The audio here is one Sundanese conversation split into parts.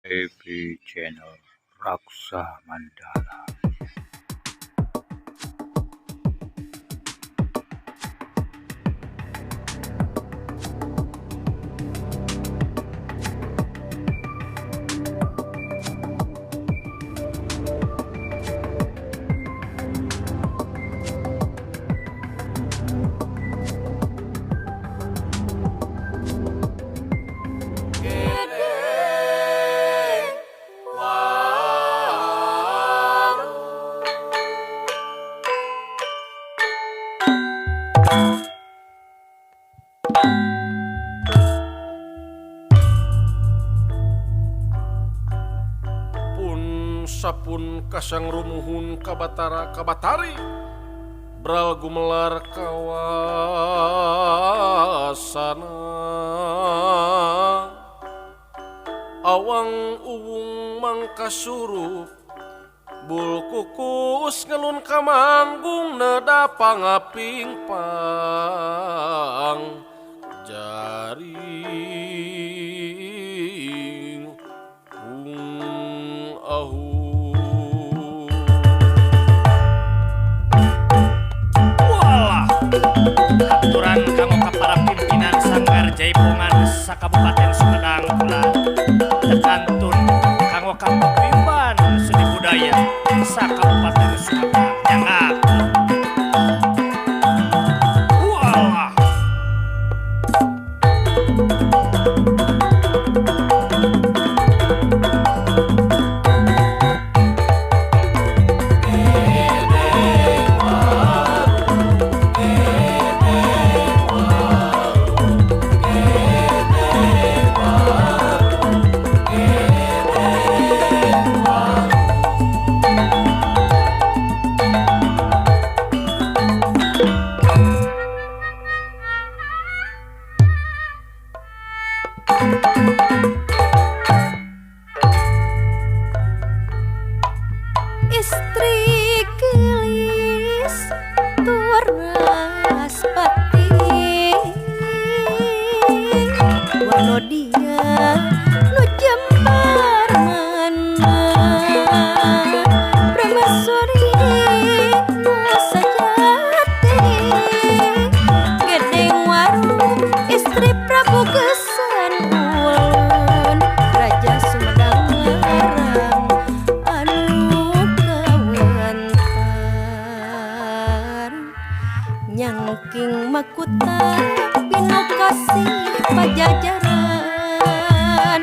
TV Channel Raksa Mandala. Sapun kasang rumuhun kabatara kabatari bral gumelar kawasana awang uwung mangkasurup bul kukus ngelun kamanggung neda pangaping pang jaring hung ahu. Aturan kanggo ka para pimpinan Sanggar Jaipongan sakabupaten Sumedang kula tekantun kanggo ka pimpinan seni budaya sakabupaten Sumedang nyangat. Walah. Istri gelis Turaspati Wanodia nu jembar mana Bramasuri nu sejati Gedeng waru istri Prabu Gesan Ulun Raja Sumedang Larang anu kawentar nyangking makuta pinu kasih pajajaran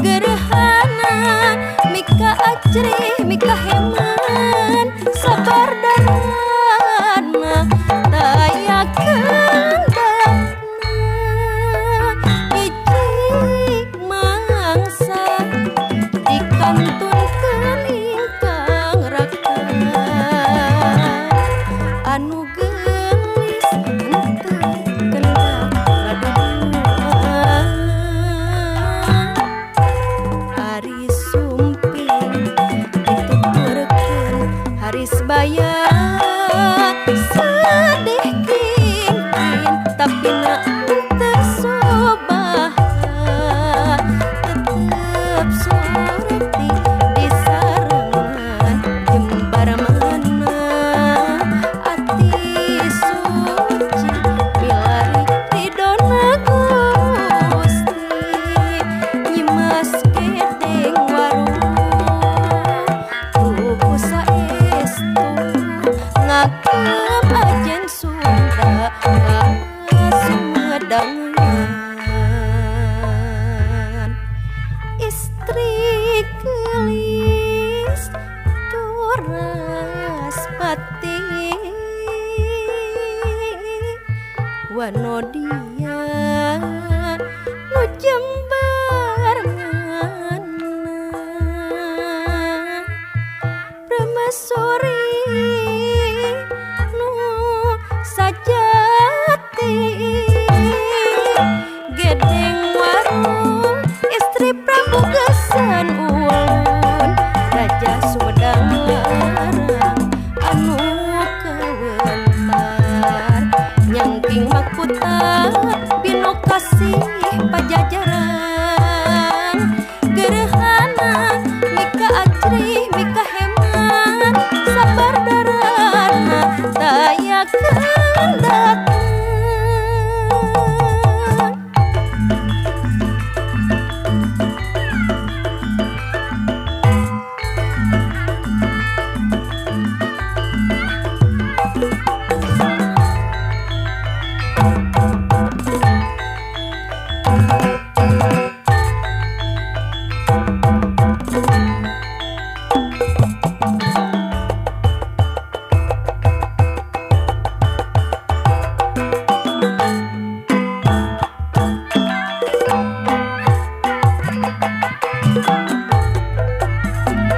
gerhana mika acri mika heman sabar darana taya kendana hiji mangsa dikantunkeun ingkang raka anu geulis henteu kendak ngaduduan ari sumping dituturkeun haris baya sedih kingkin tapi na teu sobaha tetep surti disarengan jembar mana ati suci milari ridona Gusti Nyimas Gedeng Waru tubuh saestu ngagem ajen Sunda Kasumedangan istri gelis Turaspati Wanodia nu jembar mana Bramasuri nu sajati Gedeng Waru istri Prabu Gesan Ulun Raja Sumedang Larang anu kawentar nyangking makuta Ajrih mikahemat sabar darana taya kendatang.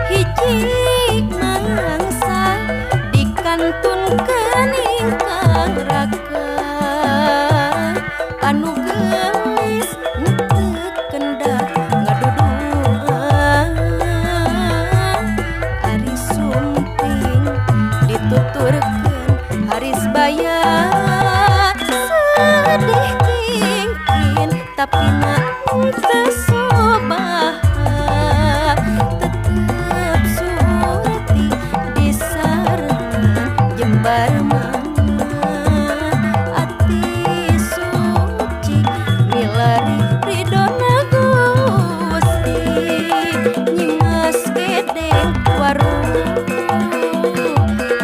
Hiji mangsa dikantun kening kang raka anu geulis teu kendak ngaduduan ari sumping dituturkeun haris baya sedih kingkin tapi na teu sobaha tetep surti disarengan jembar mah ati suci milari ridona Gusti Nyimas Gedeng Waru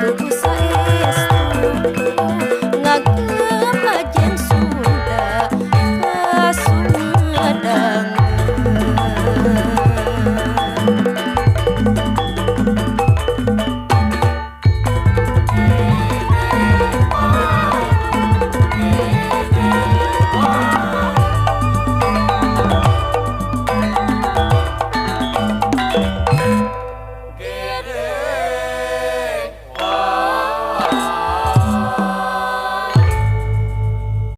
tuku saestu ngagem ajen Sunda ka Sumedang.